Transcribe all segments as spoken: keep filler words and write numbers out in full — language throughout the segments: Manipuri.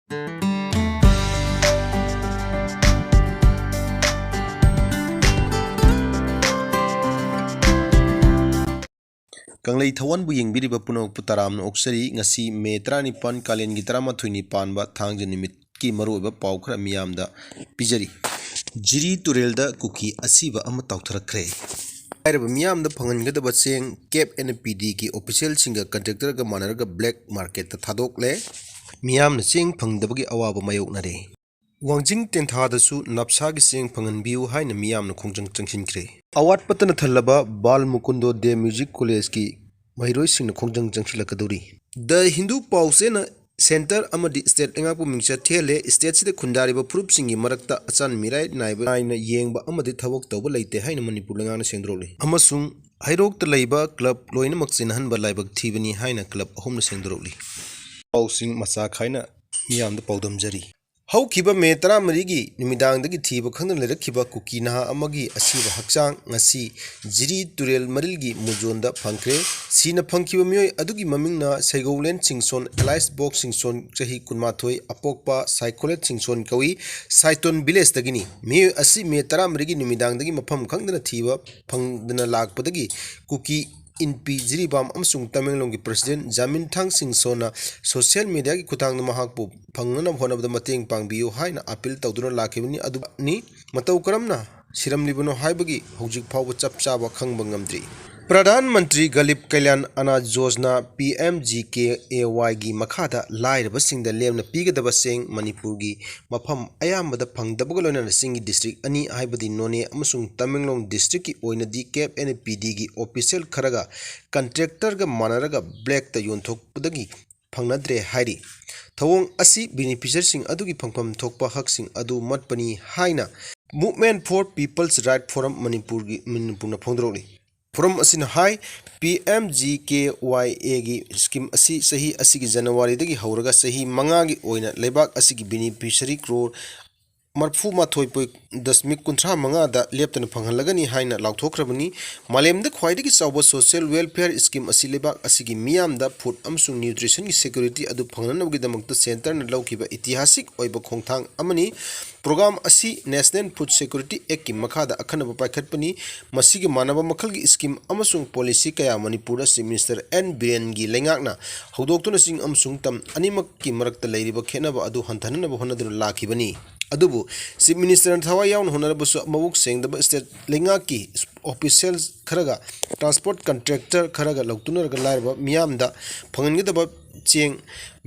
ꯀꯪꯂꯩ ꯊꯋꯥꯟꯕꯨ ꯌꯦꯡꯕꯤꯔꯤꯕ ꯄꯨꯝꯅꯃꯛꯄꯨ ꯇꯔꯥꯝꯅ ꯑꯣꯛꯆꯔꯤ꯫ ꯉꯁꯤ ꯃꯦ ꯇꯔꯥꯅꯤꯄꯥꯟ, ꯀꯥꯂꯦꯟꯒꯤ ꯇꯔꯥꯃꯥꯊꯣꯏꯅꯤ ꯄꯥꯟꯕ ꯊꯥꯡꯖ ꯅꯨꯃꯤꯠꯀꯤ ꯃꯔꯨꯑꯣꯏꯕ ꯄꯥꯎ ꯈꯔ ꯃꯤꯌꯥꯝꯗ ꯄꯤꯖꯔꯤ꯫ ꯖꯤꯔꯤ ꯇꯨꯔꯦꯜꯗ ꯀꯨꯀꯤ ꯑꯁꯤꯕ ꯑꯃ ꯇꯥꯎꯊꯔꯛꯈ꯭ꯔꯦ꯫ ꯂꯥꯏꯔꯕ ꯃꯤꯌꯥꯝꯗ ꯐꯪꯍꯟꯒꯗꯕ ꯆꯦꯡ ꯀꯦꯞ ꯑꯦꯟ ꯄꯤ ꯗꯤꯒꯤ ꯑꯣꯐꯤꯁꯤꯌꯦꯜꯁꯤꯡꯒ ꯀꯟꯇ꯭ꯔꯦꯛꯇꯔꯒ ꯃꯥꯟꯅꯔꯒ ꯕ꯭ꯂꯦꯛ ꯃꯥꯔꯀꯦꯠꯇ ꯊꯥꯗꯣꯛꯂꯦ꯫ ꯃꯤꯌꯥꯝꯅ ꯆꯦꯡ ꯐꯪꯗꯕꯒꯤ ꯑꯋꯥꯕ ꯃꯥꯌꯣꯛꯅꯔꯦ꯫ ꯋꯥꯡꯖꯤꯡ ꯇꯦꯟꯊꯥꯗꯁꯨ ꯅꯞꯁꯥꯒꯤ ꯆꯦꯡ ꯐꯪꯍꯟꯕꯤꯌꯨ ꯍꯥꯏꯅ ꯃꯤꯌꯥꯝꯅ ꯈꯣꯡꯖꯪ ꯆꯪꯁꯤꯟꯈ꯭ꯔꯦ꯫ ꯑꯋꯥꯠꯄꯇꯅ ꯊꯜꯂꯕ ꯕꯥꯜ ꯃꯨꯀꯨꯟꯗꯣ ꯗꯦ ꯃ꯭ꯌꯨꯖꯤꯛ ꯀꯣꯂꯦꯖꯀꯤ ꯃꯍꯩꯔꯣꯏꯁꯤꯡꯅ ꯈꯣꯡꯖꯪ ꯆꯪꯁꯤꯜꯂꯛꯀꯗꯧꯔꯤ꯫ ꯗ ꯍꯤꯟꯗꯨ ꯄꯥꯎꯆꯦꯅ ꯁꯦꯟꯇꯔ ꯑꯃꯗꯤ ꯁ꯭ꯇꯦꯠ ꯂꯩꯉꯥꯛꯄꯨ ꯃꯤꯡꯆꯠ ꯊꯤꯍꯜꯂꯦ꯫ ꯁ꯭ꯇꯦꯠꯁꯤꯗ ꯈꯨꯟꯗꯥꯔꯤꯕ ꯐꯨꯔꯨꯞꯁꯤꯡꯒꯤ ꯃꯔꯛꯇ ꯑꯆꯥꯟ ꯃꯤꯔꯥꯏ ꯅꯥꯏꯕ ꯅꯥꯏꯅ ꯌꯦꯡꯕ ꯑꯃꯗꯤ ꯊꯕꯛ ꯇꯧꯕ ꯂꯩꯇꯦ ꯍꯥꯏꯅ ꯃꯅꯤꯄꯨꯔ ꯂꯩꯉꯥꯛꯅ ꯁꯦꯡꯗꯣꯔꯛꯂꯤ꯫ ꯑꯃꯁꯨꯡ ꯍꯩꯔꯣꯛꯇ ꯂꯩꯕ ꯀ꯭ꯂꯕ ꯂꯣꯏꯅꯃꯛ ꯆꯦꯟꯅꯍꯟꯕ ꯂꯥꯏꯕꯛ ꯊꯤꯕꯅꯤ ꯍꯥꯏꯅ ꯀ꯭ꯂꯕ ꯑꯍꯨꯝꯅ ꯁꯦꯡꯗꯣꯔꯛꯂꯤ꯫ ꯄꯥꯎꯁꯤꯡ ꯃꯆꯥ ꯈꯥꯏꯅ ꯃꯤꯌꯥꯝꯗ ꯄꯥꯎꯗꯝꯖꯔꯤ꯫ ꯍꯧꯈꯤꯕ ꯃꯦ ꯇꯔꯥꯃꯔꯤꯒꯤ ꯅꯨꯃꯤꯗꯥꯡꯗꯒꯤ ꯊꯤꯕ ꯈꯪꯗꯅ ꯂꯩꯔꯛꯈꯤꯕ ꯀꯨꯀꯤ ꯅꯍꯥ ꯑꯃꯒꯤ ꯑꯁꯤꯕ ꯍꯛꯆꯥꯡ ꯉꯁꯤ ꯖꯤꯔꯤ ꯇꯨꯔꯦꯜ ꯃꯔꯤꯜꯒꯤ ꯃꯨꯖꯣꯟꯗ ꯐꯪꯈ꯭ꯔꯦ꯫ ꯁꯤꯅ ꯐꯪꯈꯤꯕ ꯃꯤꯑꯣꯏ ꯑꯗꯨꯒꯤ ꯃꯃꯤꯡꯅ ꯁꯩꯒꯧꯂꯦꯟ ꯁꯤꯡꯁꯣꯟ, ꯑꯦꯂꯥꯏꯁ ꯕꯣꯛ ꯁꯤꯡꯁꯣꯟ, ꯆꯍꯤ ꯀꯨꯟꯃꯥꯊꯣꯏ, ꯑꯄꯣꯛꯄ ꯁꯥꯏꯈꯣꯂꯦꯠ ꯁꯤꯡꯁꯣꯟ ꯀꯧꯏ꯫ ꯁꯥꯏꯇꯣꯟ ꯚꯤꯂꯦꯖꯇꯒꯤꯅꯤ꯫ ꯃꯤꯑꯣꯏ ꯑꯁꯤ ꯃꯦ ꯇꯔꯥꯃꯔꯤꯒꯤ ꯅꯨꯃꯤꯗꯥꯡꯗꯒꯤ ꯃꯐꯝ ꯈꯪꯗꯅ ꯊꯤꯕ ꯐꯪꯗꯅ ꯂꯥꯛꯄꯗꯒꯤ ꯀꯨꯀꯤ ꯏꯟꯄꯤ ꯖꯤꯔꯤꯕꯥꯝ ꯑꯃꯁꯨꯡ ꯇꯃꯦꯡꯂꯣꯡꯒꯤ ꯄ꯭ꯔꯁꯤꯗꯦꯟ ꯖꯥꯃꯤꯟꯊꯥꯡ ꯁꯤꯡꯁꯣꯟꯅ ꯁꯣꯁꯤꯌꯦꯜ ꯃꯤꯗꯤꯌꯥꯒꯤ ꯈꯨꯠꯊꯥꯡꯗ ꯃꯍꯥꯛꯄꯨ ꯐꯪꯅꯅꯕ ꯍꯣꯠꯅꯕꯗ ꯃꯇꯦꯡ ꯄꯥꯡꯕꯤꯌꯨ ꯍꯥꯏꯅ ꯑꯄꯤꯜ ꯇꯧꯗꯨꯅ ꯂꯥꯛꯈꯤꯕꯅꯤ꯫ ꯑꯗꯨꯅꯤ ꯃꯇꯧ ꯀꯔꯝꯅ ꯁꯤꯔꯝꯂꯤꯕꯅꯣ ꯍꯥꯏꯕꯒꯤ ꯍꯧꯖꯤꯛ ꯐꯥꯎꯕ ꯆꯞ ꯆꯥꯕ ꯈꯪꯕ ꯉꯝꯗ꯭ꯔꯤ꯫ ꯄ꯭ꯔꯙꯥꯟ ꯃꯟꯇ꯭ꯔꯤ ꯒꯂꯤꯕ ꯀꯜꯌꯥꯟ ꯑꯅꯥ Yojana, P M G K A ꯋꯥꯏꯒꯤ ꯃꯈꯥꯗ ꯂꯥꯏꯔꯕꯁꯤꯡꯗ ꯂꯦꯝꯅ ꯄꯤꯒꯗꯕ ꯆꯦꯡ ꯃꯅꯤꯄꯨꯔꯒꯤ ꯃꯐꯝ ꯑꯌꯥꯝꯕꯗ ꯐꯪꯗꯕꯒ ꯂꯣꯏꯅꯅ ꯆꯤꯡꯒꯤ ꯗꯤꯁꯇ꯭ꯔꯤꯛ ꯑꯅꯤ, ꯍꯥꯏꯕꯗꯤ ꯅꯣꯅꯦ ꯑꯃꯁꯨꯡ ꯇꯃꯦꯡꯂꯣꯡ ꯗꯤꯁꯇ꯭ꯔꯤꯛꯀꯤ ꯑꯣꯏꯅꯗꯤ ꯀꯦꯞ ꯑꯦꯟ ꯄꯤ ꯗꯤꯒꯤ ꯑꯣꯐꯤꯁꯤꯌꯦꯜ ꯈꯔꯒ ꯀꯟꯇ꯭ꯔꯦꯛꯇꯔꯒ ꯃꯥꯟꯅꯔꯒ ꯕ꯭ꯂꯦꯛꯇ ꯌꯣꯟꯊꯣꯛꯄꯗꯒꯤ ꯐꯪꯅꯗ꯭ꯔꯦ ꯍꯥꯏꯔꯤ꯫ ꯊꯧꯑꯣꯡ ꯑꯁꯤ ꯕꯦꯅꯤꯐꯤꯁꯔꯁꯤꯡ ꯑꯗꯨꯒꯤ ꯐꯪꯐꯝ ꯊꯣꯛꯄ ꯍꯛꯁꯤꯡ ꯑꯗꯨ ꯃꯠꯄꯅꯤ ꯍꯥꯏꯅ Movement for People's Right Forum ꯃꯅꯤꯄꯨꯔꯒꯤ, ꯃꯅꯤꯄꯨꯔꯅ ꯐꯣꯡꯗꯣꯔꯛꯂꯤ꯫ ꯐꯣꯔꯝ ꯑꯁꯤꯅ ꯍꯥꯏ, P M G K Y ꯑꯦꯒꯤ ꯁ꯭ꯀꯤꯝ ꯑꯁꯤ ꯆꯍꯤ ꯑꯁꯤꯒꯤ ꯖꯅꯋꯥꯔꯤꯗꯒꯤ ꯍꯧꯔꯒ ꯆꯍꯤ ꯃꯉꯥꯒꯤ ꯑꯣꯏꯅ ꯂꯩꯕꯥꯛ ꯑꯁꯤꯒꯤ ꯕꯦꯅꯤꯐꯤꯁꯔꯤ ꯀ꯭ꯔꯣꯔ ꯃꯔꯐꯨ ꯃꯥꯊꯣꯏ ꯄꯣꯏꯟ ꯗꯁꯃꯤꯛ ꯀꯨꯟꯊ꯭ꯔꯥ ꯃꯉꯥꯗ ꯂꯦꯞꯇꯅ ꯐꯪꯍꯜꯂꯒꯅꯤ ꯍꯥꯏꯅ ꯂꯥꯎꯊꯣꯛꯈ꯭ꯔꯕꯅꯤ꯫ ꯃꯥꯂꯦꯝꯗ ꯈ꯭ꯋꯥꯏꯗꯒꯤ ꯆꯥꯎꯕ social welfare scheme ꯑꯁꯤ ꯂꯩꯕꯥꯛ ꯑꯁꯤꯒꯤ ꯃꯤꯌꯥꯝꯗ food ꯑꯃꯁꯨꯡ nutritionꯒꯤ security ꯑꯗꯨ ꯐꯪꯅꯅꯕꯒꯤꯗꯃꯛꯇ centreꯅ ꯂꯧꯈꯤꯕ ꯏꯇꯤꯍꯥꯁꯤꯛ ꯑꯣꯏꯕ ꯈꯣꯡꯊꯥꯡ ꯑꯃꯅꯤ꯫ Program ꯑꯁꯤ National Food Security Actꯀꯤ ꯃꯈꯥꯗ ꯑꯈꯟꯅꯕ ꯄꯥꯏꯈꯠꯄꯅꯤ꯫ ꯃꯁꯤꯒꯤ ꯃꯥꯟꯅꯕ ꯃꯈꯜꯒꯤ scheme ꯑꯃꯁꯨꯡ policy ꯀꯌꯥ ꯃꯅꯤꯄꯨꯔꯗ Chief Minister ꯑꯦꯟ ꯕꯤꯔꯦꯟꯒꯤ ꯂꯩꯉꯥꯛꯅ ꯍꯧꯗꯣꯛꯇꯨꯅ ꯆꯤꯡ ꯑꯃꯁꯨꯡ ꯇꯝ ꯑꯅꯤꯃꯛꯀꯤ ꯃꯔꯛꯇ ꯂꯩꯔꯤꯕ ꯈꯦꯠꯅꯕ ꯑꯗꯨ ꯍꯟꯊꯅꯅꯕ ꯍꯣꯠꯅꯗꯨꯅ ꯂꯥꯛꯈꯤꯕꯅꯤ꯫ ꯑꯗꯨꯕꯨ Chief Ministerꯅ ꯊꯋꯥꯏ ꯌꯥꯎꯅ ꯍꯣꯠꯅꯔꯕꯁꯨ ꯃꯕꯨꯛ ꯁꯦꯡꯗꯕ state ꯂꯩꯉꯥꯛꯀꯤ official ꯈꯔꯒ transport contractor ꯈꯔꯒ ꯂꯧꯇꯨꯅꯔꯒ ꯂꯥꯏꯔꯕ ꯃꯤꯌꯥꯝꯗ ꯐꯪꯍꯟꯒꯗꯕ ꯆꯦꯡ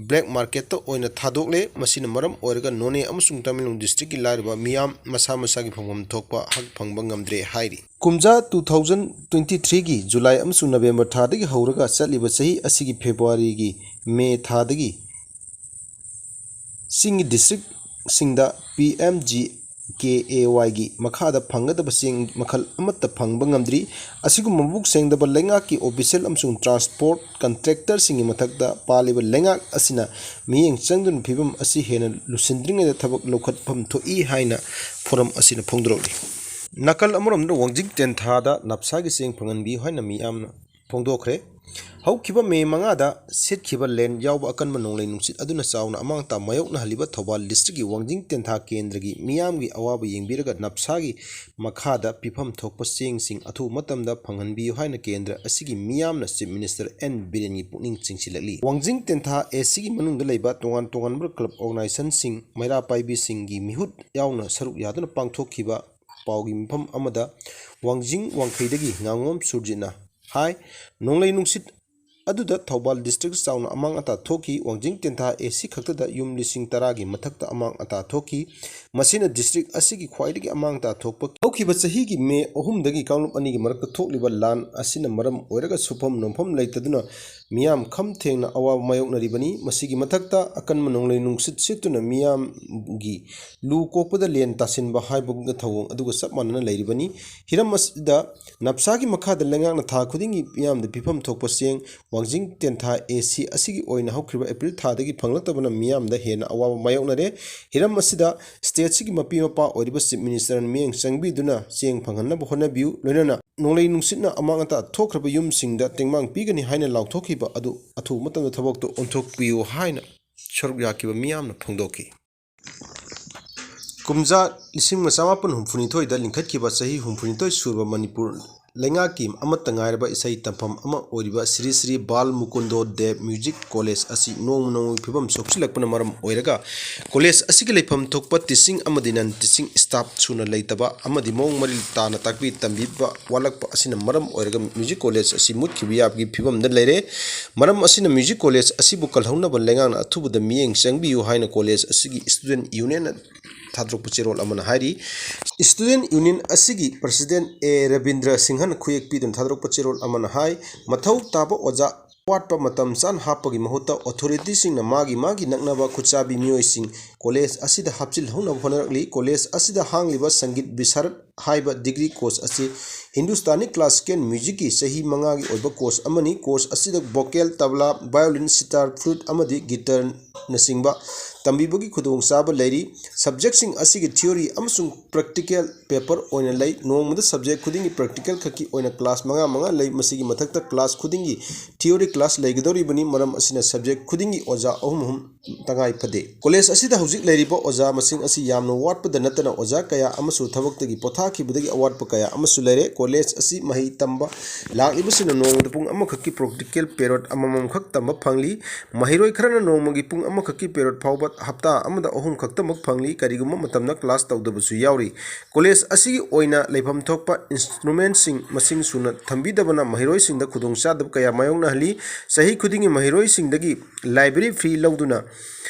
black marketꯇ ꯑꯣꯏꯅ ꯊꯥꯗꯣꯛꯂꯦ꯫ ꯃꯁꯤꯅ ꯃꯔꯝ ꯑꯣꯏꯔꯒ ꯅꯣꯅꯦ ꯑꯃꯁꯨꯡ ꯇꯃꯦꯡꯂꯣꯡ districtꯀꯤ ꯂꯥꯏꯔꯕ ꯃꯤꯌꯥꯝ ꯃꯁꯥ ꯃꯁꯥꯒꯤ ꯐꯪꯐꯝ ꯊꯣꯛꯄ ꯍꯛ ꯐꯪꯕ ꯉꯝꯗ꯭ꯔꯦ ꯍꯥꯏꯔꯤ꯫ ꯀꯨꯝꯖꯥ two thousand twenty threeꯒꯤ July ꯑꯃꯁꯨꯡ November ꯊꯥꯗꯒꯤ ꯍꯧꯔꯒ ꯆꯠꯂꯤꯕ ꯆꯍꯤ ꯑꯁꯤꯒꯤ Februaryꯒꯤ May ꯊꯥꯗꯒꯤ ꯆꯤꯡꯒꯤ districtꯁꯤꯡꯗ P M G K A Yꯒꯤ ꯃꯈꯥꯗ ꯐꯪꯒꯗꯕ ꯆꯦꯡ ꯃꯈꯜ ꯑꯃꯠꯇ ꯐꯪꯕ ꯉꯝꯗ꯭ꯔꯤ꯫ ꯑꯁꯤꯒꯨꯝꯕ ꯃꯕꯨꯛ ꯁꯦꯡꯗꯕ ꯂꯩꯉꯥꯛꯀꯤ official ꯑꯃꯁꯨꯡ transport contractorꯁꯤꯡꯒꯤ ꯃꯊꯛꯇ ꯄꯥꯜꯂꯤꯕ ꯂꯩꯉꯥꯛ ꯑꯁꯤꯅ ꯃꯤꯠꯌꯦꯡ ꯆꯪꯗꯨꯅ ꯐꯤꯕꯝ ꯑꯁꯤ ꯍꯦꯟꯅ ꯂꯨꯁꯤꯟꯗ꯭ꯔꯤꯉꯩꯗ ꯊꯕꯛ ꯂꯧꯈꯠꯐꯝ ꯊꯣꯛꯏ ꯍꯥꯏꯅ forum ꯑꯁꯤꯅ ꯐꯣꯡꯗꯣꯔꯛꯂꯤ꯫ ꯅꯥꯀꯜ ꯑꯃꯔꯣꯝꯗ ꯋꯥꯡꯖꯤꯡ ꯇꯦꯟꯊꯥꯗ ꯅꯞꯁꯥꯒꯤ ꯆꯦꯡ ꯐꯪꯍꯟꯕꯤꯌꯨ ꯍꯥꯏꯅ ꯃꯤꯌꯥꯝꯅ ꯐꯣꯡꯗꯣꯛꯈ꯭ꯔꯦ꯫ ꯍꯧꯈꯤꯕ May ꯃꯉꯥꯗ ꯁꯤꯠꯈꯤꯕ ꯂꯦꯟ ꯌꯥꯎꯕ ꯑꯀꯟꯕ ꯅꯣꯡꯂꯩ ꯅꯨꯡꯁꯤꯠ ꯑꯗꯨꯅ ꯆꯥꯎꯅ ꯑꯃꯥꯡ ꯑꯇꯥ ꯃꯥꯌꯣꯛꯅꯍꯜꯂꯤꯕ ꯊꯧꯕꯥꯜ districtꯀꯤ ꯋꯥꯡꯖꯤꯡ ꯇꯦꯟꯊꯥ ꯀꯦꯟꯗ꯭ꯔꯒꯤ ꯃꯤꯌꯥꯝꯒꯤ ꯑꯋꯥꯕ ꯌꯦꯡꯕꯤꯔꯒ ꯅꯞꯁꯥꯒꯤ ꯃꯈꯥꯗ ꯄꯤꯐꯝ ꯊꯣꯛꯄ ꯆꯦꯡꯁꯤꯡ ꯑꯊꯨꯕ ꯃꯇꯝꯗ ꯐꯪꯍꯟꯕꯤꯌꯨ ꯍꯥꯏꯅ ꯀꯦꯟꯗ꯭ꯔ ꯑꯁꯤꯒꯤ ꯃꯤꯌꯥꯝꯅ Chief Minister ꯑꯦꯟ ꯕꯤꯔꯦꯟꯒꯤ ꯄꯨꯛꯅꯤꯡ ꯆꯤꯡꯁꯤꯜꯂꯛꯂꯤ꯫ ꯋꯥꯡꯖꯤꯡ ꯇꯦꯟꯊꯥ ACꯒꯤ ꯃꯅꯨꯡꯗ ꯂꯩꯕ ꯇꯣꯉꯥꯟ ꯇꯣꯉꯥꯟꯕ club organizationꯁꯤꯡ, ꯃꯩꯔꯥ ꯄꯥꯏꯕꯤꯁꯤꯡꯒꯤ ꯃꯤꯍꯨꯠ ꯌꯥꯎꯅ ꯁꯔꯨꯛ ꯌꯥꯗꯨꯅ ꯄꯥꯡꯊꯣꯛꯈꯤꯕ ꯄꯥꯎꯒꯤ ꯃꯤꯐꯝ ꯑꯃꯗ ꯋꯥꯡꯖꯤꯡ ꯋꯥꯡꯈꯩꯗꯒꯤ ꯉꯥꯉꯣꯝ ꯁꯨꯔꯖꯤꯠꯅ ꯍꯥꯏ, ꯅꯣꯡꯂꯩ ꯅꯨꯡꯁꯤꯠ ꯑꯗꯨꯗ ꯊꯧꯕꯥꯜ district ꯆꯥꯎꯅ ꯑꯃꯥꯡ ꯑꯇꯥ ꯊꯣꯛꯈꯤ꯫ ꯋꯥꯡꯖꯤꯡ ꯇꯦꯟꯊꯥ AC ꯈꯛꯇꯗ ꯌꯨꯝ ꯂꯤꯁꯤꯡ ꯇꯔꯥꯒꯤ ꯃꯊꯛꯇ ꯑꯃꯥꯡ ꯑꯇꯥ ꯊꯣꯛꯈꯤ꯫ ꯃꯁꯤꯅ district ꯑꯁꯤꯒꯤ ꯈ꯭ꯋꯥꯏꯗꯒꯤ ꯑꯃꯥꯡ ꯑꯇꯥ ꯊꯣꯛꯄ ꯍꯧꯈꯤꯕ ꯆꯍꯤꯒꯤ May ꯑꯍꯨꯝꯗꯒꯤ ꯀꯥꯡꯂꯨꯞ ꯑꯅꯤꯒꯤ ꯃꯔꯛꯇ ꯊꯣꯛꯂꯤꯕ ꯂꯥꯟ ꯑꯁꯤꯅ ꯃꯔꯝ ꯑꯣꯏꯔꯒ ꯁꯨꯐꯝ ꯅꯣꯝꯐꯝ ꯂꯩꯇꯗꯨꯅ ꯃꯤꯌꯥꯝ ꯈꯝ ꯊꯦꯡꯅ ꯑꯋꯥꯕ ꯃꯥꯌꯣꯛꯅꯔꯤꯕꯅꯤ꯫ ꯃꯁꯤꯒꯤ ꯃꯊꯛꯇ ꯑꯀꯟꯕ ꯅꯣꯡꯂꯩ ꯅꯨꯡꯁꯤꯠ ꯁꯤꯠꯇꯨꯅ ꯃꯤꯌꯥꯝꯒꯤ ꯂꯨ ꯀꯣꯛꯄꯗ ꯂꯦꯟ ꯇꯥꯁꯤꯟꯕ ꯍꯥꯏꯕꯒ ꯊꯧꯑꯣꯡ ꯑꯗꯨꯒ ꯆꯞ ꯃꯥꯟꯅꯅ ꯂꯩꯔꯤꯕꯅꯤ꯫ ꯍꯤꯔꯝ ꯑꯁꯤꯗ ꯅꯞꯁꯥꯒꯤ ꯃꯈꯥꯗ ꯂꯩꯉꯥꯛꯅ ꯊꯥ ꯈꯨꯗꯤꯡꯒꯤ ꯃꯤꯌꯥꯝꯗ ꯄꯤꯐꯝ ꯊꯣꯛꯄ ꯆꯦꯡ, ꯋꯥꯡꯖꯤꯡ ꯇꯦꯟꯊꯥ ꯑꯦ ꯁꯤ ꯑꯁꯤꯒꯤ ꯑꯣꯏꯅ ꯍꯧꯈꯤꯕ ꯑꯦꯄ꯭ꯔꯤꯜ ꯊꯥꯗꯒꯤ ꯐꯪꯂꯛꯇꯕꯅ ꯃꯤꯌꯥꯝꯗ ꯍꯦꯟꯅ ꯑꯋꯥꯕ ꯃꯥꯌꯣꯛꯅꯔꯦ꯫ ꯍꯤꯔꯝ ꯑꯁꯤꯗ ꯁ꯭ꯇꯦꯠꯁꯤꯒꯤ ꯃꯄꯤ ꯃꯄꯥ ꯑꯣꯏꯔꯤꯕ ꯆꯤꯐ ꯃꯤꯅꯤꯁꯇꯔꯅ ꯃꯤꯠꯌꯦꯡ ꯆꯪꯕꯤꯗꯨꯅ ꯆꯦꯡ ꯐꯪꯍꯟꯅꯕ ꯍꯣꯠꯅꯕꯤꯌꯨ, ꯂꯣꯏꯅꯅ ꯅꯣꯡꯂꯩ ꯅꯨꯡꯁꯤꯠꯅ ꯑꯃꯥꯡ ꯑꯇꯥ ꯊꯣꯛꯈ꯭ꯔꯕ ꯌꯨꯝꯁꯤꯡꯗ ꯇꯦꯡꯕꯥꯡ ꯄꯤꯒꯅꯤ ꯍꯥꯏꯅ ꯂꯥꯎꯊꯣꯛꯈꯤꯕ ꯑꯗꯨ ꯑꯊꯨꯕ ꯃꯇꯝꯗ ꯊꯕꯛꯇꯨ ꯑꯣꯟꯊꯣꯛꯄꯤꯌꯨ ꯍꯥꯏꯅ ꯁꯔꯨꯛ ꯌꯥꯈꯤꯕ ꯃꯤꯌꯥꯝꯅ ꯐꯣꯡꯗꯣꯛꯈꯤ꯫ ꯀꯨꯝꯖꯥ ꯂꯤꯁꯤꯡ ꯑꯃ ꯆꯃꯥꯄꯟ ꯍꯨꯝꯐꯨꯅꯤꯊꯣꯏꯗ ꯂꯤꯡꯈꯠꯈꯤꯕ ꯆꯍꯤ ꯍꯨꯝꯐꯨꯅꯤꯊꯣꯏ ꯁꯨꯔꯕ ꯃꯅꯤꯄꯨꯔ ꯂꯩꯉꯥꯛꯀꯤ ꯑꯃꯠꯇ ꯉꯥꯏꯔꯕ ꯏꯁꯩ ꯇꯝꯐꯝ ꯑꯃ ꯑꯣꯏꯔꯤꯕ ꯁ꯭ꯔꯤ ꯁ꯭ꯔꯤ ꯕꯥꯜ ꯃꯨꯀꯨꯟꯗꯣ ꯗꯦꯕ ꯃ꯭ꯌꯨꯖꯤꯛ ꯀꯣꯂꯦꯖ ꯑꯁꯤ ꯅꯣꯡꯃ ꯅꯣꯡꯃꯒꯤ ꯐꯤꯕꯝ ꯁꯣꯛꯆꯤꯜꯂꯛꯄꯅ ꯃꯔꯝ ꯑꯣꯏꯔꯒ ꯀꯣꯂꯦꯖ ꯑꯁꯤꯒꯤ ꯂꯩꯐꯝ ꯊꯣꯛꯄ ꯇꯤꯆꯤꯡ ꯑꯃꯗꯤ ꯅꯟ ꯇꯤꯆꯤꯡ ꯁ꯭ꯇꯥꯐ ꯁꯨꯅ ꯂꯩꯇꯕ ꯑꯃꯗꯤ ꯃꯑꯣꯡ ꯃꯔꯤꯜ ꯇꯥꯅ ꯇꯥꯛꯄꯤ ꯇꯝꯕꯤꯕ ꯋꯥꯠꯂꯛꯄ ꯑꯁꯤꯅ ꯃꯔꯝ ꯑꯣꯏꯔꯒ ꯃ꯭ꯌꯨꯖꯤꯛ ꯀꯣꯂꯦꯖ ꯑꯁꯤ ꯃꯨꯠꯈꯤꯕ ꯌꯥꯕꯒꯤ ꯐꯤꯕꯝꯗ ꯂꯩꯔꯦ꯫ ꯃꯔꯝ ꯑꯁꯤꯅ ꯃ꯭ꯌꯨꯖꯤꯛ ꯀꯣꯂꯦꯖ ꯑꯁꯤꯕꯨ ꯀꯜꯍꯧꯅꯕ ꯂꯩꯉꯥꯛꯅ ꯑꯊꯨꯕꯗ ꯃꯤꯠꯌꯦꯡ ꯆꯪꯕꯤꯌꯨ ꯍꯥꯏꯅ ꯀꯣꯂꯦꯖ ꯑꯁꯤꯒꯤ ꯁ꯭ꯇꯨꯗꯦꯟꯠ ꯌꯨꯅꯤꯌꯟꯅ ꯊꯥꯗꯣꯔꯛꯄ ꯆꯦꯔꯣꯜ ꯑꯃꯅ ꯍꯥꯏꯔꯤ꯫ ꯁ꯭ꯇꯨꯗꯦꯟꯠ ꯌꯨꯅꯤꯌꯟ ꯑꯁꯤꯒꯤ ꯄ꯭ꯔꯁꯤꯗꯦꯟꯠ ꯑꯦ ꯔꯕꯤꯟꯗ꯭ꯔ ꯁꯤꯡꯍꯅ ꯈꯨꯌꯦꯛ ꯄꯤꯗꯨꯅ ꯊꯥꯗꯣꯔꯛꯄ ꯆꯦꯔꯣꯜ ꯑꯃꯅ ꯍꯥꯏ, ꯃꯊꯧ ꯇꯥꯕ ꯑꯣꯖꯥ ꯑꯋꯥꯠꯄ ꯃꯇꯝ ꯆꯥꯅ ꯍꯥꯞꯄꯒꯤ ꯃꯍꯨꯠꯇ ꯑꯣꯊꯣꯔꯤꯇꯤꯁꯤꯡꯅ ꯃꯥꯒꯤ ꯃꯥꯒꯤ ꯅꯛꯅꯕ ꯈꯨꯠꯆꯥꯕꯤ ꯃꯤꯑꯣꯏꯁꯤꯡ ꯀꯣꯂꯦꯖ ꯑꯁꯤꯗ ꯍꯥꯞꯆꯤꯜꯍꯧꯅꯕ ꯍꯣꯠꯅꯔꯛꯂꯤ꯫ ꯀꯣꯂꯦꯖ ꯑꯁꯤꯗ ꯍꯥꯡꯂꯤꯕ ꯁꯪꯒꯤꯠ ꯕꯤꯁꯥꯔꯗ ꯍꯥꯏꯕ ꯗꯤꯒ꯭ꯔꯤ ꯀꯣꯔꯁ ꯑꯁꯤ ꯍꯤꯟꯗꯨꯁꯇꯥꯅꯤ ꯀ꯭ꯂꯥꯁꯤꯀꯦꯜ ꯃ꯭ꯌꯨꯖꯤꯛꯀꯤ ꯆꯍꯤ ꯃꯉꯥꯒꯤ ꯑꯣꯏꯕ ꯀꯣꯔꯁ ꯑꯃꯅꯤ꯫ ꯀꯣꯔꯁ ꯑꯁꯤꯗ ꯚꯣꯀꯦꯜ, ꯇꯕ꯭ꯂꯥ, ꯚꯥꯏꯑꯣꯂꯤꯟ, ꯁꯤꯇꯥꯔ, ꯐ꯭ꯂꯨꯠ ꯑꯃꯗꯤ ꯒꯤꯇꯔꯅꯆꯤꯡꯕ ꯇꯝꯕꯤꯕꯒꯤ ꯈꯨꯗꯣꯡꯆꯥꯕ ꯂꯩꯔꯤ꯫ ꯁꯕꯖꯦꯛꯁꯤꯡ ꯑꯁꯤꯒꯤ ꯊꯤꯑꯣꯔꯤ ꯑꯃꯁꯨꯡ ꯄ꯭ꯔꯦꯛꯇꯤꯀꯦꯜ ꯄꯦꯄꯔ ꯑꯣꯏꯅ ꯂꯩ꯫ ꯅꯣꯡꯃꯗ ꯁꯕꯖꯦꯛ ꯈꯨꯗꯤꯡꯒꯤ ꯄ꯭ꯔꯦꯛꯇꯤꯀꯦꯜ ꯈꯛꯀꯤ ꯑꯣꯏꯅ ꯀ꯭ꯂꯥꯁ ꯃꯉꯥ ꯃꯉꯥ ꯂꯩ꯫ ꯃꯁꯤꯒꯤ ꯃꯊꯛꯇ ꯀ꯭ꯂꯥꯁ ꯈꯨꯗꯤꯡꯒꯤ ꯊꯤꯑꯣꯔꯤ ꯀ꯭ꯂꯥꯁ ꯂꯩꯒꯗꯧꯔꯤꯕꯅꯤ꯫ ꯃꯔꯝ ꯑꯁꯤꯅ ꯁꯕꯖꯦꯛ ꯈꯨꯗꯤꯡꯒꯤ ꯑꯣꯖꯥ ꯑꯍꯨꯝ ꯑꯍꯨꯝ ꯇꯉꯥꯏ ꯐꯗꯦ꯫ ꯀꯣꯂꯦꯖ ꯑꯁꯤꯗ ꯍꯧꯖꯤꯛ ꯂꯩꯔꯤꯕ ꯑꯣꯖꯥ ꯃꯁꯤꯡ ꯑꯁꯤ ꯌꯥꯝꯅ ꯋꯥꯠꯄꯗ ꯅꯠꯇꯅ ꯑꯣꯖꯥ ꯀꯌꯥ ꯑꯃꯁꯨ ꯊꯕꯛꯇꯒꯤ ꯄꯣꯊꯥꯈꯤꯕꯗꯒꯤ ꯑꯋꯥꯠꯄ ꯀꯌꯥ ꯑꯃꯁꯨ ꯂꯩꯔꯦ꯫ ꯀꯣꯂꯦꯖ ꯑꯁꯤ ꯃꯍꯩ ꯇꯝꯕ ꯂꯥꯛꯂꯤꯕꯁꯤꯡꯅ ꯅꯣꯡꯃꯗ ꯄꯨꯡ ꯑꯃꯈꯛꯀꯤ ꯄ꯭ꯔꯦꯛꯇꯤꯀꯦꯜ ꯄꯦꯔꯣꯠ ꯑꯃꯃꯝꯈꯛ ꯇꯝꯕ ꯐꯪꯂꯤ꯫ ꯃꯍꯩꯔꯣꯏ ꯈꯔꯅ ꯅꯣꯡꯃꯒꯤ ꯄꯨꯡ ꯑꯃꯈꯛꯀꯤ ꯄꯦꯔꯣꯠ ꯐꯥꯎꯕ ꯍꯞꯇꯥ ꯑꯃꯗ ꯑꯍꯨꯝ ꯈꯛꯇꯃꯛ ꯐꯪꯂꯤ꯫ ꯀꯔꯤꯒꯨꯝꯕ ꯃꯇꯝꯗ ꯀ꯭ꯂꯥꯁ ꯇꯧꯗꯕꯁꯨ ꯌꯥꯎꯔꯤ꯫ ꯀꯣꯂꯦꯖ ꯑꯁꯤꯒꯤ ꯑꯣꯏꯅ ꯂꯩꯐꯝ ꯊꯣꯛꯄ ꯏꯟꯁꯇ꯭ꯔꯨꯃꯦꯟꯁꯤꯡ ꯃꯁꯤꯡ ꯁꯨꯅ ꯊꯝꯕꯤꯗꯕꯅ ꯃꯍꯩꯔꯣꯏꯁꯤꯡꯗ ꯈꯨꯗꯣꯡꯆꯥꯗꯕ ꯀꯌꯥ ꯃꯥꯌꯣꯛꯅꯍꯜꯂꯤ꯫ ꯆꯍꯤ ꯈꯨꯗꯤꯡꯒꯤ ꯃꯍꯩꯔꯣꯏꯁꯤꯡꯗꯒꯤ ꯂꯥꯏꯕ꯭ꯔꯦꯔꯤ ꯐꯤ ꯂꯧꯗꯨꯅ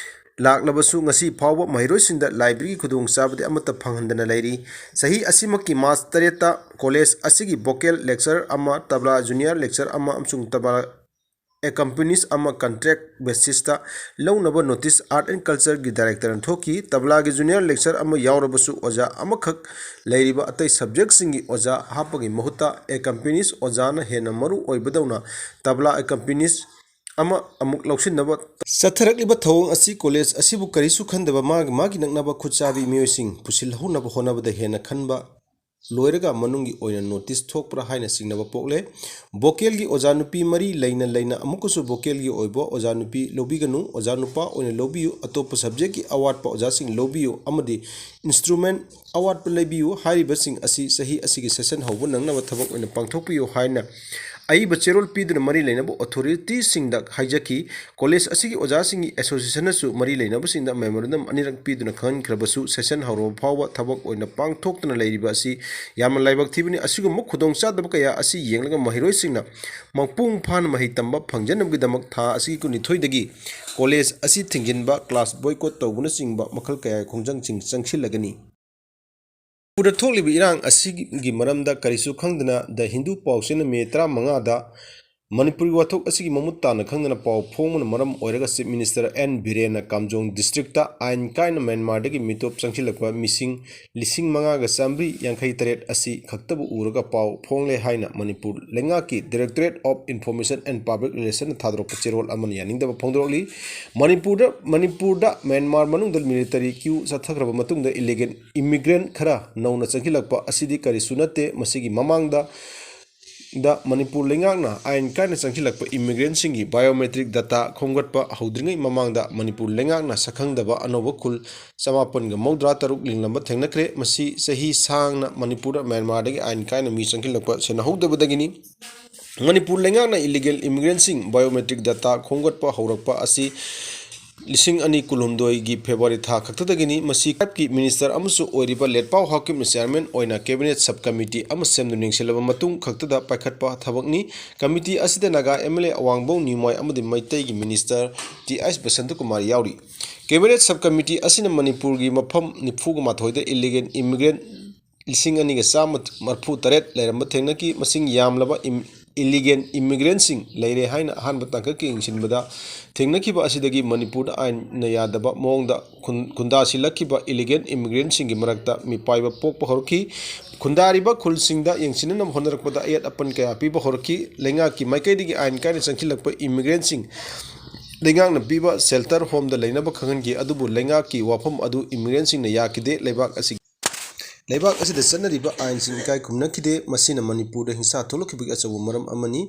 ꯂꯥꯛꯂꯕꯁꯨ ꯉꯁꯤ ꯐꯥꯎꯕ ꯃꯍꯩꯔꯣꯏꯁꯤꯡꯗ ꯂꯥꯏꯕ꯭ꯔꯦꯔꯤꯒꯤ ꯈꯨꯗꯣꯡꯆꯥꯕꯗꯤ ꯑꯃꯠꯇ ꯐꯪꯍꯟꯗꯅ ꯂꯩꯔꯤ꯫ ꯆꯍꯤ ꯑꯁꯤꯃꯛꯀꯤ ꯃꯥꯔꯆ ꯇꯔꯦꯠꯇ ꯀꯣꯂꯦꯖ ꯑꯁꯤꯒꯤ ꯚꯣꯀꯦꯜ ꯂꯦꯛꯆꯔ ꯑꯃ, ꯇꯕ꯭ꯂꯥ ꯖꯨꯅꯤꯌꯔ ꯂꯦꯛꯆꯔ ꯑꯃ ꯑꯃꯁꯨꯡ ꯇꯕ꯭ꯂꯥ ꯑꯦꯀꯝꯄꯅꯤꯁ ꯑꯃ ꯀꯟꯇ꯭ꯔꯦꯛ ꯕꯦꯁꯤꯁꯇ ꯂꯧꯅꯕ ꯅꯣꯇꯤꯁ ꯑꯥꯔꯠ ꯑꯦꯟ ꯀꯜꯆꯔꯒꯤ ꯗꯥꯏꯔꯦꯛꯇꯔꯅ ꯊꯣꯛꯈꯤ꯫ ꯇꯕ꯭ꯂꯥꯒꯤ ꯖꯨꯅꯤꯌꯔ ꯂꯦꯛꯆꯔ ꯑꯃ ꯌꯥꯎꯔꯕꯁꯨ ꯑꯣꯖꯥ ꯑꯃꯈꯛ ꯂꯩꯔꯤꯕ ꯑꯇꯩ ꯁꯕꯖꯦꯛꯁꯤꯡꯒꯤ ꯑꯣꯖꯥ ꯍꯥꯞꯄꯒꯤ ꯃꯍꯨꯠꯇ ꯑꯦꯀꯝꯄꯅꯤꯁ ꯑꯣꯖꯥꯅ ꯍꯦꯟꯅ ꯃꯔꯨ ꯑꯣꯏꯕꯗꯧꯅ ꯇꯕ꯭ꯂꯥ ꯑꯦꯀꯝꯄꯅꯤꯁ ꯑꯃ ꯑꯃꯨꯛ ꯂꯧꯁꯤꯟꯅꯕ ꯆꯠꯊꯔꯛꯂꯤꯕ ꯊꯧꯑꯣꯡ ꯑꯁꯤ ꯀꯣꯂꯦꯖ ꯑꯁꯤꯕꯨ ꯀꯔꯤꯁꯨ ꯈꯟꯗꯕ ꯃꯥꯒꯤ ꯃꯥꯒꯤ ꯅꯛꯅꯕ ꯈꯨꯠꯁꯥꯕꯤ ꯃꯤꯑꯣꯏꯁꯤꯡ ꯄꯨꯁꯤꯜꯍꯧꯅꯕ ꯍꯣꯠꯅꯕꯗ ꯍꯦꯟꯅ ꯈꯟꯕ ꯂꯣꯏꯔꯒ ꯃꯅꯨꯡꯒꯤ ꯑꯣꯏꯅ ꯅꯣꯇꯤꯁ ꯊꯣꯛꯄ꯭ꯔꯥ ꯍꯥꯏꯅ ꯆꯤꯡꯅꯕ ꯄꯣꯛꯂꯦ꯫ ꯚꯣꯀꯦꯜꯒꯤ ꯑꯣꯖꯥ ꯅꯨꯄꯤ ꯃꯔꯤ ꯂꯩꯅ ꯂꯩꯅ ꯑꯃꯨꯛꯀꯁꯨ ꯚꯣꯀꯦꯜꯒꯤ ꯑꯣꯏꯕ ꯑꯣꯖꯥ ꯅꯨꯄꯤ ꯂꯧꯕꯤꯒꯅꯨ, ꯑꯣꯖꯥ ꯅꯨꯄꯥ ꯑꯣꯏꯅ ꯂꯧꯕꯤꯌꯨ, ꯑꯇꯣꯞꯄ ꯁꯕꯖꯦꯛꯀꯤ ꯑꯋꯥꯠꯄ ꯑꯣꯖꯥꯁꯤꯡ ꯂꯧꯕꯤꯌꯨ ꯑꯃꯗꯤ ꯏꯟꯁꯇ꯭ꯔꯨꯃꯦꯟ ꯑꯋꯥꯠꯄ ꯂꯩꯕꯤꯌꯨ ꯍꯥꯏꯔꯤꯕꯁꯤꯡ ꯑꯁꯤ ꯆꯍꯤ ꯑꯁꯤꯒꯤ ꯁꯦꯁꯟ ꯍꯧꯕ ꯅꯪꯅꯕ ꯊꯕꯛ ꯑꯣꯏꯅ ꯄꯥꯡꯊꯣꯛꯄꯤꯌꯨ ꯍꯥꯏꯅ ꯑꯏꯕ ꯆꯦꯔꯣꯜ ꯄꯤꯗꯨꯅ ꯃꯔꯤ ꯂꯩꯅꯕ ꯑꯣꯊꯣꯔꯤꯇꯤꯁꯤꯡꯗ ꯍꯥꯏꯖꯈꯤ꯫ ꯀꯣꯂꯦꯖ ꯑꯁꯤꯒꯤ ꯑꯣꯖꯥꯁꯤꯡꯒꯤ ꯑꯦꯁꯣꯁꯤꯌꯦꯁꯟꯅꯁꯨ ꯃꯔꯤ ꯂꯩꯅꯕꯁꯤꯡꯗ ꯃꯦꯃꯣꯔꯦꯟꯗꯝ ꯑꯅꯤꯔꯛ ꯄꯤꯗꯨꯅ ꯈꯪꯍꯟꯈ꯭ꯔꯕꯁꯨ, ꯁꯦꯁꯟ ꯍꯧꯔꯕ ꯐꯥꯎꯕ ꯊꯕꯛ ꯑꯣꯏꯅ ꯄꯥꯡꯊꯣꯛꯇꯅ ꯂꯩꯔꯤꯕ ꯑꯁꯤ ꯌꯥꯝꯅ ꯂꯥꯏꯕꯛ ꯊꯤꯕꯅꯤ꯫ ꯑꯁꯤꯒꯨꯝꯕ ꯈꯨꯗꯣꯡꯆꯥꯗꯕ ꯀꯌꯥ ꯑꯁꯤ ꯌꯦꯡꯂꯒ ꯃꯍꯩꯔꯣꯏꯁꯤꯡꯅ ꯃꯄꯨꯡ ꯐꯥꯅ ꯃꯍꯩ ꯇꯝꯕ ꯐꯪꯖꯅꯕꯒꯤꯗꯃꯛ ꯊꯥ ꯑꯁꯤꯒꯤ ꯀꯨꯟꯅꯤꯊꯣꯏꯗꯒꯤ ꯀꯣꯂꯦꯖ ꯑꯁꯤ ꯊꯤꯡꯖꯤꯟꯕ, ꯀ꯭ꯂꯥꯁ ꯕꯣꯏꯀꯣꯠ ꯇꯧꯕꯅꯆꯤꯡꯕ ꯃꯈꯜ ꯀꯌꯥꯒꯤ ꯈꯣꯡꯖꯪꯁꯤꯡ ꯆꯪꯁꯤꯜꯂꯒꯅꯤ꯫ ꯃꯅꯤꯄꯨꯔꯗ ꯊꯣꯛꯂꯤꯕ ꯏꯔꯥꯡ ꯑꯁꯤꯒꯤ ꯃꯔꯝꯗ ꯀꯔꯤꯁꯨ ꯈꯪꯗꯅ ꯗ ꯍꯤꯟꯗꯨ ꯄꯥꯎꯆꯦꯅ ꯃꯦ ꯇꯔꯥꯃꯉꯥꯗ ꯃꯅꯤꯄꯨꯔꯒꯤ ꯋꯥꯊꯣꯛ ꯑꯁꯤꯒꯤ ꯃꯃꯨꯠ ꯇꯥꯅ ꯈꯪꯗꯅ ꯄꯥꯎ ꯐꯣꯡꯕꯅ ꯃꯔꯝ ꯑꯣꯏꯔꯒ ꯆꯤꯐ ꯃꯤꯅꯤꯁꯇꯔ ꯑꯦꯟ ꯕꯤꯔꯦꯟꯅ ꯀꯥꯝꯖꯣꯡ ꯗꯤꯁꯇ꯭ꯔꯤꯛꯇ ꯑꯥꯏꯟ ꯀꯥꯏꯅ ꯃ꯭ꯌꯥꯟꯃꯥꯔꯗꯒꯤ ꯃꯤꯇꯣꯞ ꯆꯪꯁꯤꯜꯂꯛꯄ ꯃꯤꯁꯤꯡ ꯂꯤꯁꯤꯡ ꯃꯉꯥꯒ ꯆꯥꯃꯔꯤ ꯌꯥꯡꯈꯩ ꯇꯔꯦꯠ ꯑꯁꯤ ꯈꯛꯇꯕꯨ ꯎꯔꯒ ꯄꯥꯎ ꯐꯣꯡꯂꯦ ꯍꯥꯏꯅ ꯃꯅꯤꯄꯨꯔ ꯂꯩꯉꯥꯛꯀꯤ Directorate of Information and Public Relationꯅ ꯊꯥꯗꯣꯔꯛꯄ ꯆꯦꯔꯣꯜ ꯑꯃꯅ ꯌꯥꯅꯤꯡꯗꯕ ꯐꯣꯡꯗꯣꯔꯛꯂꯤ꯫ ꯃꯅꯤꯄꯨꯔꯗ, ꯃꯅꯤꯄꯨꯔꯗ ꯃ꯭ꯌꯥꯟꯃꯥꯔ ꯃꯅꯨꯡꯗ ꯃꯤꯂꯤꯇꯔꯤ ꯀ꯭ꯌꯨ ꯆꯠꯊꯈ꯭ꯔꯕ ꯃꯇꯨꯡꯗ ꯏꯂꯤꯒꯦꯜ ꯏꯃꯤꯒ꯭ꯔꯦꯟ ꯈꯔ ꯅꯧꯅ ꯆꯪꯁꯤꯜꯂꯛꯄ ꯑꯁꯤꯗꯤ ꯀꯔꯤꯁꯨ ꯅꯠꯇꯦ꯫ ꯃꯁꯤꯒꯤ ꯃꯃꯥꯡꯗ ꯗ ꯃꯅꯤꯄꯨꯔ ꯂꯩꯉꯥꯛꯅ ꯑꯥꯏꯟ ꯀꯥꯏꯅ ꯆꯪꯁꯤꯜꯂꯛꯄ ꯏꯃꯤꯒ꯭ꯔꯦꯟꯁꯤꯡꯒꯤ ꯕꯥꯏꯑꯣꯃꯦꯇ꯭ꯔꯤꯛ ꯗꯇꯥ ꯈꯣꯝꯒꯠꯄ ꯍꯧꯗ꯭ꯔꯤꯉꯩ ꯃꯃꯥꯡꯗ ꯃꯅꯤꯄꯨꯔ ꯂꯩꯉꯥꯛꯅ ꯁꯛꯈꯪꯗꯕ ꯑꯅꯧꯕ ꯈꯨꯜ ꯆꯃꯥꯄꯟꯒ ꯃꯧꯗ꯭ꯔꯥ ꯇꯔꯨꯛ ꯂꯤꯡꯂꯝꯕ ꯊꯦꯡꯅꯈ꯭ꯔꯦ꯫ ꯃꯁꯤ ꯆꯍꯤ ꯁꯥꯡꯅ ꯃꯅꯤꯄꯨꯔꯗ ꯃ꯭ꯌꯥꯟꯃꯥꯔꯗꯒꯤ ꯑꯥꯏꯟ ꯀꯥꯏꯅ ꯃꯤ ꯆꯪꯁꯤꯜꯂꯛꯄ ꯁꯦꯟꯅꯍꯧꯗꯕꯗꯒꯤꯅꯤ꯫ ꯃꯅꯤꯄꯨꯔ ꯂꯩꯉꯥꯛꯅ ꯏꯂꯤꯒꯦꯜ ꯏꯃꯤꯒ꯭ꯔꯦꯟꯁꯤꯡ ꯕꯥꯏꯑꯣꯃꯦꯇ꯭ꯔꯤꯛ ꯗꯇꯥ ꯈꯣꯝꯒꯠꯄ ꯍꯧꯔꯛꯄ ꯑꯁꯤ ꯂꯤꯁꯤꯡ ꯑꯅꯤ ꯀꯨꯟꯍꯨꯝꯗꯣꯏꯒꯤ ꯐꯦꯕ꯭ꯔꯨꯋꯥꯔꯤ ꯊꯥ ꯈꯛꯇꯗꯒꯤꯅꯤ꯫ ꯃꯁꯤ ꯀꯦꯕꯤꯅꯦꯠꯀꯤ ꯃꯤꯅꯤꯁꯇꯔ ꯑꯃꯁꯨ ꯑꯣꯏꯔꯤꯕ ꯂꯦꯠꯄꯥꯎ ꯍꯥꯎꯀꯤꯞꯅ ꯆꯤꯌꯥꯔꯃꯦꯟ ꯑꯣꯏꯅ ꯀꯦꯕꯤꯅꯦꯠ ꯁꯕ ꯀꯃꯤꯇꯤ ꯑꯃ ꯁꯦꯝꯗꯨꯅ ꯌꯦꯡꯁꯤꯜꯂꯕ ꯃꯇꯨꯡ ꯈꯛꯇꯗ ꯄꯥꯏꯈꯠꯄ ꯊꯕꯛꯅꯤ꯫ ꯀꯃꯤꯇꯤ ꯑꯁꯤꯗ ꯅꯥꯒꯥ ꯑꯦꯝ ꯑꯦꯜ ꯑꯦ ꯑꯋꯥꯡꯕꯧ ꯅꯤꯎꯃꯥꯏ ꯑꯃꯗꯤ ꯃꯩꯇꯩꯒꯤ ꯃꯤꯅꯤꯁꯇꯔ ꯇꯤ ꯑꯩꯆ ꯕꯁꯟꯇꯀꯨꯃꯥꯔ ꯌꯥꯎꯔꯤ꯫ ꯀꯦꯕꯤꯅꯦꯠ ꯁꯕ ꯀꯃꯤꯇꯤ ꯑꯁꯤꯅ ꯃꯅꯤꯄꯨꯔꯒꯤ ꯃꯐꯝ ꯅꯤꯐꯨꯒ ꯃꯥꯊꯣꯏꯗ ꯏꯂꯤꯒꯦꯜ ꯏꯃꯤꯒ꯭ꯔꯦꯟ ꯂꯤꯁꯤꯡ ꯑꯅꯤꯒ ꯆꯥꯝꯃ ꯃꯔꯤꯐꯨ ꯇꯔꯦꯠ ꯂꯩꯔꯝꯕ ꯊꯦꯡꯅꯈꯤ꯫ ꯃꯁꯤꯡ ꯌꯥꯝꯂꯕ ꯏꯝ-, ꯏꯂꯤꯒꯦꯜ ꯏꯃꯤꯒ꯭ꯔꯦꯟꯁꯤꯡ ꯂꯩꯔꯦ ꯍꯥꯏꯅ ꯑꯍꯥꯟꯕ ꯇꯥꯡꯀꯛꯀꯤ ꯌꯦꯡꯁꯤꯟꯕꯗ ꯊꯦꯡꯅꯈꯤꯕ ꯑꯁꯤꯗꯒꯤ ꯃꯅꯤꯄꯨꯔꯗ ꯑꯥꯏꯟꯅ ꯌꯥꯗꯕ ꯃꯑꯣꯡꯗ ꯈꯨꯟ-, ꯈꯨꯟꯗꯥꯁꯤꯜꯂꯛꯈꯤꯕ ꯏꯂꯤꯒꯦꯜ ꯏꯃꯤꯒ꯭ꯔꯦꯟꯁꯤꯡꯒꯤ ꯃꯔꯛꯇ ꯃꯤꯄꯥꯏꯕ ꯄꯣꯛꯄ ꯍꯧꯔꯛꯈꯤ꯫ ꯈꯨꯟꯗꯥꯔꯤꯕ ꯈꯨꯜꯁꯤꯡꯗ ꯌꯦꯡꯁꯤꯟꯅꯅꯕ ꯍꯣꯠꯅꯔꯛꯄꯗ ꯑꯌꯦꯠ ꯑꯄꯟ ꯀꯌꯥ ꯄꯤꯕ ꯍꯧꯔꯛꯈꯤ꯫ ꯂꯩꯉꯥꯛꯀꯤ ꯃꯥꯏꯀꯩꯗꯒꯤ ꯑꯥꯏꯟ ꯀꯥꯏꯅ ꯆꯪꯁꯤꯜꯂꯛꯄ ꯏꯃꯤꯒ꯭ꯔꯦꯟꯁꯤꯡ ꯂꯩꯉꯥꯛꯅ ꯄꯤꯕ ꯁꯦꯜꯇꯔ ꯍꯣꯝꯗ ꯂꯩꯅꯕ ꯈꯪꯍꯟꯈꯤ, ꯑꯗꯨꯕꯨ ꯂꯩꯉꯥꯛꯀꯤ ꯋꯥꯐꯝ ꯑꯗꯨ ꯏꯃꯤꯒ꯭ꯔꯦꯟꯁꯤꯡꯅ ꯌꯥꯈꯤꯗꯦ꯫ ꯂꯩꯕꯥꯛ ꯑꯁꯤ ꯂꯩꯕꯥꯛ ꯑꯁꯤꯗ ꯆꯠꯅꯔꯤꯕ ꯑꯥꯏꯟꯁꯤꯡ ꯏꯀꯥꯏ ꯈꯨꯝꯅꯈꯤꯗꯦ꯫ ꯃꯁꯤꯅ ꯃꯅꯤꯄꯨꯔꯗ ꯍꯤꯡꯁꯥ ꯊꯣꯛꯂꯛꯈꯤꯕꯒꯤ ꯑꯆꯧꯕ ꯃꯔꯝ ꯑꯃꯅꯤ꯫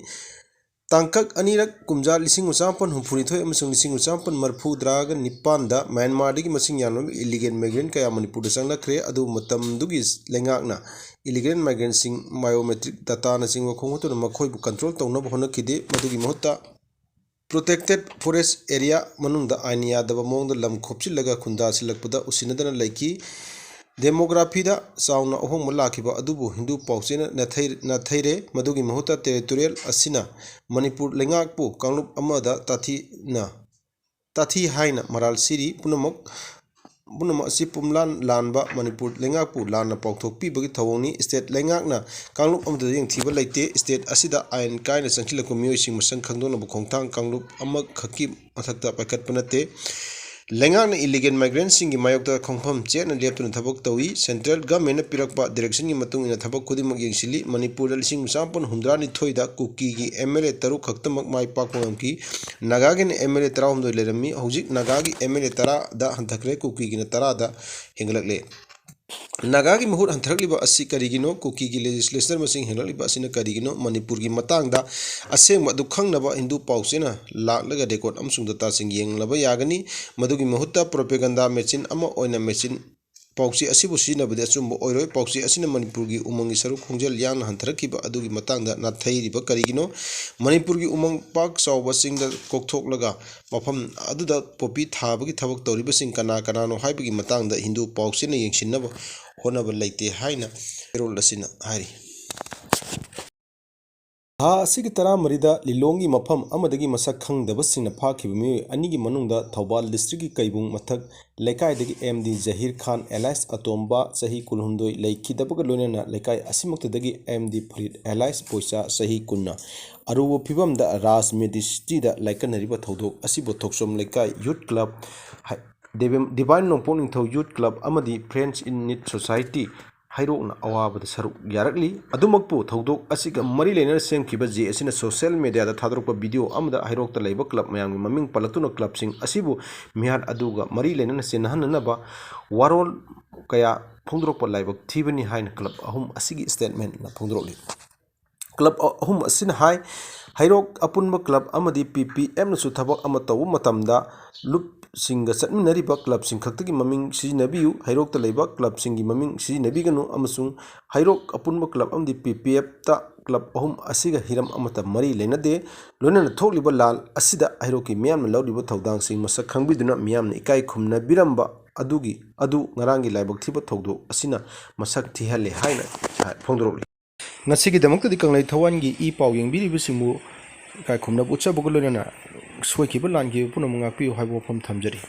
ꯇꯥꯡꯀꯛ ꯑꯅꯤꯔꯛ ꯀꯨꯝꯖꯥ ꯂꯤꯁꯤꯡ ꯑꯃ ꯆꯥꯃꯥꯄꯟ ꯍꯨꯝꯐꯨꯅꯤꯊꯣꯏ ꯑꯃꯁꯨꯡ ꯂꯤꯁꯤꯡ ꯑꯃ ꯆꯥꯃꯥꯄꯟ ꯃꯔꯤꯐꯨꯇꯔꯥꯒ ꯅꯤꯄꯥꯟꯗ ꯃ꯭ꯌꯥꯟꯃꯥꯔꯗꯒꯤ ꯃꯁꯤꯡ ꯌꯥꯝꯂꯕ ꯏꯂꯤꯒꯦꯜ ꯃꯥꯏꯒ꯭ꯔꯦꯟ ꯀꯌꯥ ꯃꯅꯤꯄꯨꯔꯗ ꯆꯪꯂꯛꯈ꯭ꯔꯦ꯫ ꯑꯗꯨꯕꯨ ꯃꯇꯝꯗꯨꯒꯤ ꯂꯩꯉꯥꯛꯅ ꯏꯂꯤꯒꯦꯜ ꯃꯥꯏꯒ꯭ꯔꯦꯟꯁꯤꯡ, ꯕꯥꯏꯑꯣꯃꯦꯇ꯭ꯔꯤꯛ ꯗꯇꯥꯅꯆꯤꯡꯕ ꯈꯣꯝꯒꯠꯇꯨꯅ ꯃꯈꯣꯏꯕꯨ ꯀꯟꯇ꯭ꯔꯣꯜ ꯇꯧꯅꯕ ꯍꯣꯠꯅꯈꯤꯗꯦ꯫ ꯃꯗꯨꯒꯤ ꯃꯍꯨꯠꯇ ꯄ꯭ꯔꯣꯇꯦꯛꯇꯦꯠ ꯐꯣꯔꯦꯁ ꯑꯦꯔꯤꯌꯥ ꯃꯅꯨꯡꯗ ꯑꯥꯏꯟ ꯌꯥꯗꯕ ꯃꯑꯣꯡꯗ ꯂꯝ ꯈꯣꯞꯆꯤꯜꯂꯒ ꯈꯨꯟꯗꯥꯁꯤꯜꯂꯛꯄꯗ ꯎꯁꯤꯟꯅꯗꯅ ꯂꯩꯈꯤ꯫ ꯗꯦꯃꯣꯒ꯭ꯔꯥꯐꯤꯗ ꯆꯥꯎꯅ ꯑꯍꯣꯡꯕ ꯂꯥꯛꯈꯤꯕ ꯑꯗꯨꯕꯨ ꯍꯤꯟꯗꯨ ꯄꯥꯎꯆꯦꯅ ꯅꯥꯊꯩ-, ꯅꯥꯊꯩꯔꯦ꯫ ꯃꯗꯨꯒꯤ ꯃꯍꯨꯠꯇ ꯇꯦꯔꯤꯇꯣꯔꯤꯌꯦꯜ ꯑꯁꯤꯅ ꯃꯅꯤꯄꯨꯔ ꯂꯩꯉꯥꯛꯄꯨ ꯀꯥꯡꯂꯨꯞ ꯑꯃꯗ ꯇꯥꯊꯤꯅ, ꯇꯥꯊꯤ ꯍꯥꯏꯅ ꯃꯔꯥꯜ ꯁꯤꯔꯤ꯫ ꯄꯨꯝꯅꯃꯛ, ꯄꯨꯝꯅꯃꯛ ꯑꯁꯤ ꯄꯨꯝꯂꯥꯟ ꯂꯥꯟꯕ ꯃꯅꯤꯄꯨꯔ ꯂꯩꯉꯥꯛꯄꯨ ꯂꯥꯟꯅ ꯄꯥꯎꯊꯣꯛꯄꯤꯕꯒꯤ ꯊꯧꯑꯣꯡꯅꯤ꯫ ꯁ꯭ꯇꯦꯠ ꯂꯩꯉꯥꯛꯅ ꯀꯥꯡꯂꯨꯞ ꯑꯃꯗ ꯌꯦꯡꯊꯤꯕ ꯂꯩꯇꯦ꯫ ꯁ꯭ꯇꯦꯠ ꯑꯁꯤꯗ ꯑꯥꯏꯟ ꯀꯥꯏꯅ ꯆꯪꯁꯤꯜꯂꯛꯄ ꯃꯤꯑꯣꯏꯁꯤꯡ ꯃꯁꯛ ꯈꯪꯗꯣꯛꯅꯕ ꯈꯣꯡꯊꯥꯡ ꯀꯥꯡꯂꯨꯞ ꯑꯃꯈꯛꯀꯤ ꯃꯊꯛꯇ ꯄꯥꯏꯈꯠꯄ ꯅꯠꯇꯦ꯫ ꯂꯩꯉꯥꯛꯅ ꯏꯂꯤꯒꯦꯜ ꯃꯥꯏꯒ꯭ꯔꯦꯟꯁꯤꯡꯒꯤ ꯃꯥꯌꯣꯛꯇ ꯈꯣꯡꯐꯝ ꯆꯦꯠꯅ ꯂꯦꯞꯇꯨꯅ ꯊꯕꯛ ꯇꯧꯏ꯫ ꯁꯦꯟꯇ꯭ꯔꯦꯜ ꯒꯚꯔꯟꯃꯦꯟꯠꯅ ꯄꯤꯔꯛꯄ ꯗꯤꯔꯦꯛꯁꯟꯒꯤ ꯃꯇꯨꯡ ꯏꯟꯅ ꯊꯕꯛ ꯈꯨꯗꯤꯡꯃꯛ ꯌꯦꯡꯁꯤꯜꯂꯤ꯫ ꯃꯅꯤꯄꯨꯔꯗ ꯂꯤꯁꯤꯡ ꯃꯆꯥ ꯃꯥꯄꯟ ꯍꯨꯝꯗ꯭ꯔꯥꯅꯤꯊꯣꯏꯗ ꯀꯨꯀꯤꯒꯤ ꯑꯦꯝ ꯑꯦꯜ ꯑꯦ ꯇꯔꯨꯛ ꯈꯛꯇꯃꯛ ꯃꯥꯏ ꯄꯥꯛꯄ ꯉꯝꯈꯤ꯫ ꯅꯥꯒꯥꯒꯤꯅ ꯑꯦꯝ ꯑꯦꯜ ꯑꯦ ꯇꯔꯥꯍꯨꯝꯗꯣꯏ ꯂꯩꯔꯝꯃꯤ꯫ ꯍꯧꯖꯤꯛ ꯅꯥꯒꯥꯒꯤ ꯑꯦꯝ ꯑꯦꯜ ꯑꯦ ꯇꯔꯥꯗ ꯍꯟꯊꯈ꯭ꯔꯦ, ꯀꯨꯀꯤꯒꯤꯅ ꯇꯔꯥꯗ ꯍꯦꯟꯒꯠꯂꯛꯂꯦ꯫ ꯅꯥꯒꯥꯒꯤ ꯃꯍꯨꯠ ꯍꯟꯊꯔꯛꯂꯤꯕ ꯑꯁꯤ ꯀꯔꯤꯒꯤꯅꯣ? ꯀꯨꯀꯤꯒꯤ ꯂꯦꯖꯤꯁꯂꯦꯆꯔ ꯃꯁꯤꯡ ꯍꯦꯟꯒꯠꯂꯛꯂꯤꯕ ꯑꯁꯤꯅ ꯀꯔꯤꯒꯤꯅꯣ? ꯃꯅꯤꯄꯨꯔꯒꯤ ꯃꯇꯥꯡꯗ ꯑꯁꯦꯡꯕ ꯑꯗꯨ ꯈꯪꯅꯕ ꯍꯤꯟꯗꯨ ꯄꯥꯎꯆꯦꯅ ꯂꯥꯛꯂꯒ ꯔꯦꯀꯣꯔꯗ ꯑꯃꯁꯨꯡ ꯗꯇꯥꯁꯤꯡ ꯌꯦꯡꯂꯕ ꯌꯥꯒꯅꯤ꯫ ꯃꯗꯨꯒꯤ ꯃꯍꯨꯠꯇ ꯄ꯭ꯔꯣꯄꯦꯒꯟꯗꯥ ꯃꯦꯆꯤꯟ ꯑꯃ ꯑꯣꯏꯅ ꯃꯦꯆꯤꯟ ꯄꯥꯎꯆꯦ ꯑꯁꯤꯕꯨ ꯁꯤꯖꯤꯟꯅꯕꯗꯤ ꯑꯆꯨꯝꯕ ꯑꯣꯏꯔꯣꯏ꯫ ꯄꯥꯎꯆꯦ ꯑꯁꯤꯅ ꯃꯅꯤꯄꯨꯔꯒꯤ ꯎꯃꯪꯒꯤ ꯁꯔꯨꯛ ꯈꯣꯡꯖꯦꯜ ꯌꯥꯡꯅ ꯍꯟꯊꯔꯛꯈꯤꯕ ꯑꯗꯨꯒꯤ ꯃꯇꯥꯡꯗ ꯅꯥꯊꯩꯔꯤꯕ ꯀꯔꯤꯒꯤꯅꯣ? ꯃꯅꯤꯄꯨꯔꯒꯤ ꯎꯃꯪ ꯄꯥꯛ ꯆꯥꯎꯕ ꯆꯤꯡꯗ ꯀꯣꯛꯊꯣꯛꯂꯒ ꯃꯐꯝ ꯑꯗꯨꯗ ꯄꯣꯄꯤ ꯊꯥꯕꯒꯤ ꯊꯕꯛ ꯇꯧꯔꯤꯕꯁꯤꯡ ꯀꯅꯥ ꯀꯅꯥꯅꯣ ꯍꯥꯏꯕꯒꯤ ꯃꯇꯥꯡꯗ ꯍꯤꯟꯗꯨ ꯄꯥꯎꯆꯦꯅ ꯌꯦꯡꯁꯤꯟꯅꯕ ꯍꯣꯠꯅꯕ ꯂꯩꯇꯦ ꯍꯥꯏꯅ ꯄꯦꯔꯣꯜ ꯑꯁꯤꯅ ꯍꯥꯏꯔꯤ꯫ ꯊꯥ ꯑꯁꯤꯒꯤ ꯇꯔꯥꯃꯔꯤꯗ ꯂꯤꯂꯣꯡꯒꯤ ꯃꯐꯝ ꯑꯃꯗꯒꯤ ꯃꯁꯛ ꯈꯪꯗꯕꯁꯤꯡꯅ ꯐꯥꯈꯤꯕ ꯃꯤꯑꯣꯏ ꯑꯅꯤꯒꯤ ꯃꯅꯨꯡꯗ ꯊꯧꯕꯥꯜ districtꯀꯤ ꯀꯩꯕꯨꯡ ꯃꯊꯛ ꯂꯩꯀꯥꯏꯗꯒꯤ ꯑꯦꯝ ꯗꯤ ꯖꯍꯤꯔ ꯈꯥꯟ alias ꯑꯇꯣꯝꯕ ꯆꯍꯤ ꯀꯨꯟꯍꯨꯝꯗꯣꯏ ꯂꯩꯈꯤꯗꯕꯒ ꯂꯣꯏꯅꯅ ꯂꯩꯀꯥꯏ ꯑꯁꯤꯃꯛꯇꯗꯒꯤ ꯑꯦꯝ ꯗꯤ ꯐꯔꯤꯗ alias ꯕꯣꯏꯆꯥ ꯆꯍꯤ ꯀꯨꯟꯅ ꯑꯔꯨꯕ ꯐꯤꯕꯝꯗ ꯔꯥꯖ ꯃꯦꯗꯤꯁꯤꯇꯤꯗ ꯂꯥꯏꯀꯠꯅꯔꯤꯕ ꯊꯧꯗꯣꯛ ꯑꯁꯤꯕꯨ ꯊꯣꯛꯆꯣꯝ ꯂꯩꯀꯥꯏ youth club, ꯗꯤꯚꯥꯏꯟ ꯅꯣꯡꯄꯣꯛ ꯅꯤꯡꯊꯧ youth club ꯑꯃꯗꯤ Friends in Need Society ꯍꯩꯔꯣꯛꯅ ꯑꯋꯥꯕꯗ ꯁꯔꯨꯛ ꯌꯥꯔꯛꯂꯤ꯫ ꯑꯗꯨꯃꯛꯄꯨ ꯊꯧꯗꯣꯛ ꯑꯁꯤꯒ ꯃꯔꯤ ꯂꯩꯅꯅ ꯁꯦꯝꯈꯤꯕ ꯖꯦ ꯑꯁꯤꯅ social mediaꯗ ꯊꯥꯗꯣꯔꯛꯄ video ꯑꯃꯗ ꯍꯩꯔꯣꯛꯇ ꯂꯩꯕ club ꯃꯌꯥꯝꯒꯤ ꯃꯃꯤꯡ ꯄꯜꯂꯛꯇꯨꯅ clubꯁꯤꯡ ꯑꯁꯤꯕꯨ ꯃꯤꯍꯥꯠ ꯑꯗꯨꯒ ꯃꯔꯤ ꯂꯩꯅꯅ ꯆꯦꯟꯅꯍꯟꯅꯅꯕ ꯋꯥꯔꯣꯜ ꯀꯌꯥ ꯐꯣꯡꯗꯣꯔꯛꯄ ꯂꯥꯏꯕꯛ ꯊꯤꯕꯅꯤ ꯍꯥꯏꯅ club ꯑꯍꯨꯝ ꯑꯁꯤꯒꯤ statementꯅ ꯐꯣꯡꯗꯣꯔꯛꯂꯤ꯫ Club ꯑꯍꯨꯝ ꯑꯁꯤꯅ ꯍꯥꯏ, ꯍꯩꯔꯣꯛ ꯑꯄꯨꯟꯕ club ꯑꯃꯗꯤ ꯄꯤ ꯄꯤ ꯑꯦꯝꯅꯁꯨ ꯊꯕꯛ ꯑꯃ ꯇꯧꯕ ꯃꯇꯝꯗ ꯂꯨꯞꯁꯤꯡꯒ ꯆꯠꯃꯤꯟꯅꯔꯤꯕ clubꯁꯤꯡ ꯈꯛꯇꯒꯤ ꯃꯃꯤꯡ ꯁꯤꯖꯤꯟꯅꯕꯤꯌꯨ, ꯍꯩꯔꯣꯛꯇ ꯂꯩꯕ clubꯁꯤꯡꯒꯤ ꯃꯃꯤꯡ ꯁꯤꯖꯤꯟꯅꯕꯤꯒꯅꯨ ꯑꯃꯁꯨꯡ ꯍꯩꯔꯣꯛ ꯑꯄꯨꯟꯕ club ꯑꯃꯗꯤ ꯄꯤ ꯄꯤ ꯑꯦꯐꯇ club ꯑꯍꯨꯝ ꯑꯁꯤꯒ ꯍꯤꯔꯝ ꯑꯃꯠꯇ ꯃꯔꯤ ꯂꯩꯅꯗꯦ꯫ ꯂꯣꯏꯅꯅ ꯊꯣꯛꯂꯤꯕ ꯂꯥꯜ ꯑꯁꯤꯗ ꯍꯩꯔꯣꯛꯀꯤ ꯃꯤꯌꯥꯝꯅ ꯂꯧꯔꯤꯕ ꯊꯧꯗꯥꯡꯁꯤꯡ ꯃꯁꯛ ꯈꯪꯕꯤꯗꯨꯅ ꯃꯤꯌꯥꯝꯅ ꯏꯀꯥꯏ ꯈꯨꯝꯅꯕꯤꯔꯝꯕ ꯑꯗꯨꯒꯤ ꯑꯗꯨ ꯉꯔꯥꯡꯒꯤ ꯂꯥꯏꯕꯛ ꯊꯤꯕ ꯊꯧꯗꯣꯛ ꯑꯁꯤꯅ ꯃꯁꯛ ꯊꯤꯍꯜꯂꯦ ꯍꯥꯏꯅ ꯐꯣꯡꯗꯣꯔꯛꯂꯤ꯫ ꯉꯁꯤꯒꯤꯗꯃꯛꯇꯗꯤ ꯀꯪꯂꯩ ꯊꯋꯥꯟꯒꯤ ꯏ ꯄꯥꯎ ꯌꯦꯡꯕꯤꯔꯤꯕꯁꯤꯡꯕꯨ ꯏꯀꯥꯏ ꯈꯨꯝꯅꯕ ꯎꯠꯆꯕꯒ ꯂꯣꯏꯅꯅ ꯁꯣꯏꯈꯤꯕ ꯂꯥꯟꯈꯤꯕ ꯄꯨꯝꯅꯃꯛ ꯉꯥꯛꯄꯤꯌꯨ ꯍꯥꯏꯕ ꯋꯥꯐꯝ ꯊꯝꯖꯔꯤ꯫